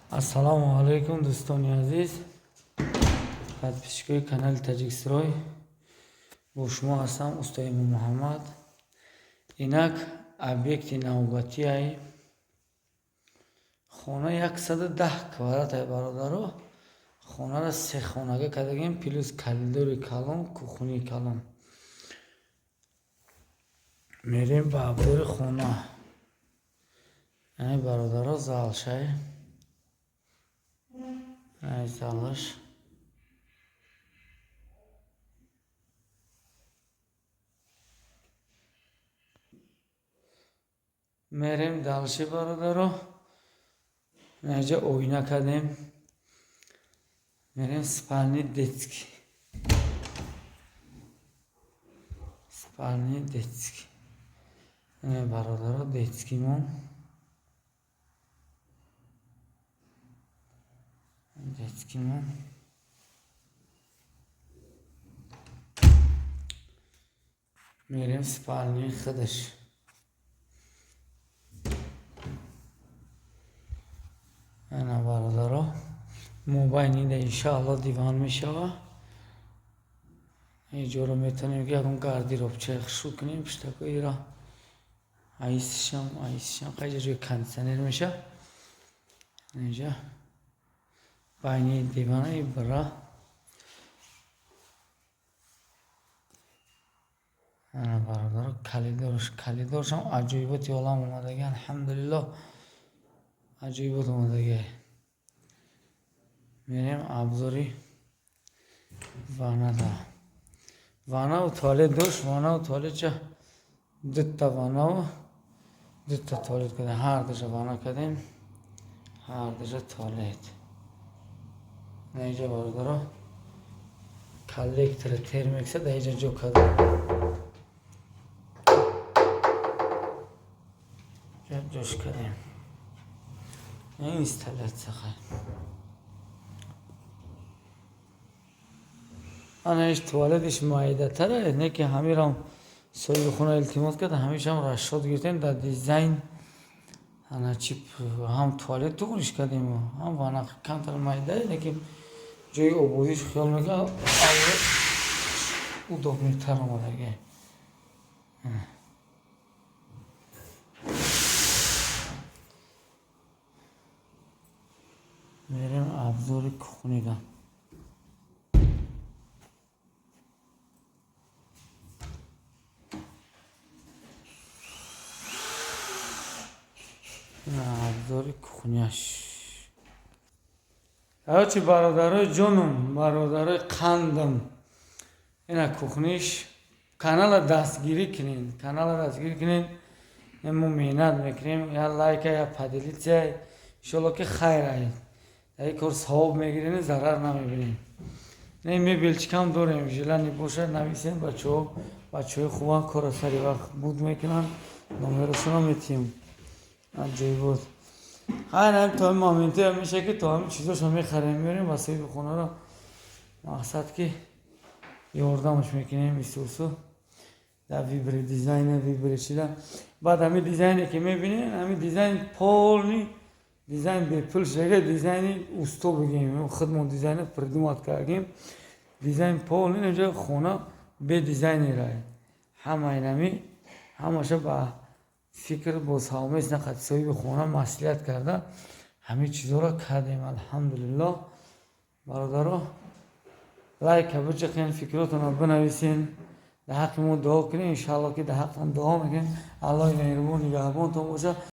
Ассалому алайкум, дӯстони азиз, подписчикои канали Таҷикстрой. Бо шумо ҳастам устои Муҳаммад. Инак объекти навбатиай хона 110 квадратай, бародаро. Хонаро сехонага кардагем, плюс коридори калон, кухнии калон. Мерем ба обзори хона. Ай, бародаро, залшай, ай залаш. Мерем дальше, бародаро. Инҷа оина кардем. Мерем спальни детский, спальни детский, бародаро, детскиймон, детскиймон. Мерем спальни худаш. Ана, бародаро, мобайнида иншаалло диван мешава. Иҷоро метавонем ки ягон гардеробчаи хушрӯ кунем, пуштакоира айсишам, айсишам қайҷа ҷои кондитсионер меша. Инҷа байни дивана и бара. Ана, бародаро, коридорш, коридоршам аҷоиботи олам омадаги, алҳамдулилло, аҷоибот омадаги. Мерем обзори ваннада. Ваннаву туалет дошт. Ваннаву туалетча дута ваннаву дута туалет кардем. Ҳар душа ванна кардем, ҳар душа туалет. Инҷа, бародаро, коллектори термекса дар инҷа ҷо кардем, ҷош кардем, инсталлятсия. Хай, ана иш туалетиш майдатаре, не ки ҳамирам соҳиби хона илтимос кард, ҳамишам расчёт гирифтем дар дизайн. Ана чи ҳам туалет туғриш кардем, ҳам ванна. Камтар майдае, лекин ҷои обозиш хиёл мекунам удобныйтар омадаги. Мерем обзори кухнида. Обзори кухняш. Короче, бародарои ҷонум, бародарои қандам, ина кухниш. Канала дастгирӣ кунед, канала дастгирӣ кунед. Мо меҳнат мекунем. Я лайка, я поделиться. Иншолло ки хайр ай, дар ин кор савоб мегирем, зарар намебинем. Не мебелчикам дорем, желание бошад, нависем. Бачаҳо, бачаҳои хубан, кора сари вақт буд мекунанд. Номерошонро метиҳем. Аҷоибот. Хайр, ҳам то моменте меша ки то ҳамин чизошо мехарем, меорем ва соҳиби хонаро мақсад ки ёрдамаш мекунем бисусу дар выборе дизайна, выборе чида. Баъд ҳамин дизайне ки мебинем, ҳамин дизайн полный дизайн бепул шуда, дизайни усто бигем, худмон дизайна придумать кардем. Дизайн полный инҷа хона бе дизайнера, ҳама инами ҳамаша ба фикр бо совместно қати соҳиби хона маслиҳат карда ҳамин чизҳоро кардем, алҳамдулилло. Бародаро, лайка биҷиқен, фикротонро бинависен, дар ҳаққи мо дуо кунед. Иншаалло ки дар ҳақтон дуо мекунем. Аллоҳи меҳрубон нигаҳбонтон бошад.